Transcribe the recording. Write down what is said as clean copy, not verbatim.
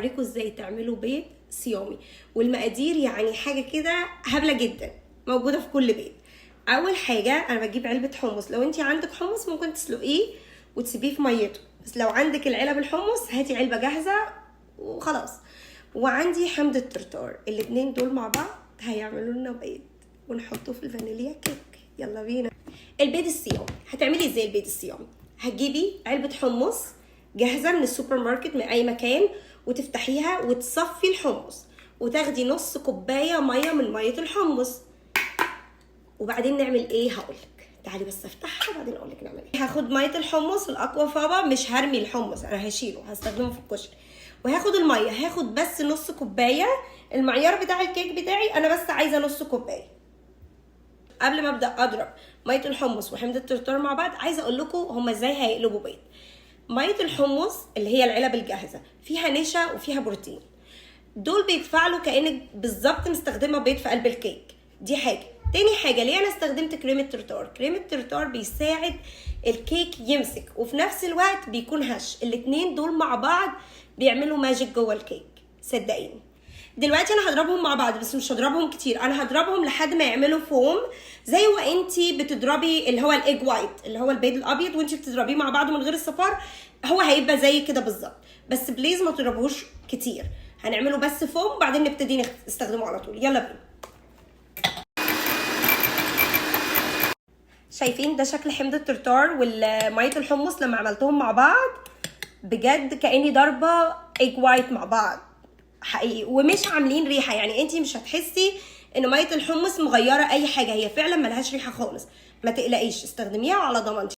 هوريكم ازاي تعملوا بيض صيامي، والمقادير يعني حاجة كده هبلة جدا موجودة في كل بيت. اول حاجة انا بجيب علبة حمص، لو انت عندك حمص ممكن تسلقيه وتسيبيه في ميته، بس لو عندك العلب الحمص هاتي علبة جاهزة وخلاص. وعندي حمض الترتار، الاتنين دول مع بعض هيعملوا لنا بيض ونحطه في الفانيليا كيك. يلا بينا. البيض الصيامي هتعملي ازاي؟ البيض الصيامي هتجيبي علبة حمص جاهزة من السوبر ماركت من اي مكان، وتفتحيها وتصفي الحمص، وتاخدي نص كوباية مية من مية الحمص. وبعدين نعمل ايه؟ هقولك. تعالي بس افتحها وبعدين اقولك نعمل ايه. هاخد مية الحمص الاكوا فابا، مش هرمي الحمص، انا هشيله هستخدمه في الكشري. وهاخد المية، هاخد بس نص كوباية، المعيار بتاع الكيك بتاعي انا بس عايزه نص كوباية. قبل ما ابدا اضرب مية الحمص وحمض الترتار مع بعض، عايزه اقول لكم هما ازاي هيقلبوا بيض. مية الحمص اللي هي العلب الجاهزة فيها نشا وفيها بروتين، دول بيتفاعلوا كانك بالظبط مستخدمة بيض في قلب الكيك. دي حاجة. تاني حاجة، ليه انا استخدمت كريمة ترتار؟ كريمة ترتار بيساعد الكيك يمسك وفي نفس الوقت بيكون هش. الاتنين دول مع بعض بيعملوا magic جوه الكيك، صدقيني. دلوقتي انا هضربهم مع بعض، بس مش هضربهم كتير، انا هضربهم لحد ما يعملوا فوم، زي وانتي بتضربي اللي هو ال egg white اللي هو البيض الابيض، وانتي بتضربيه مع بعض من غير الصفار، هو هيبقى زي كده بالظبط. بس please ما تضربوهوش كتير، هنعمله بس فوم وبعدين نبتدي نستخدمه على طول. يلا بينا. شايفين ده شكل حمض الترتار والمية الحمص لما عملتهم مع بعض؟ بجد كاني ضربه egg white مع بعض حقيقي، ومش عاملين ريحه، يعني انتي مش هتحسي ان مية الحمص مغيرة اي حاجة، هي فعلا ملهاش ريحه خالص، ما تقلقيش، استخدميها على ضمانتي.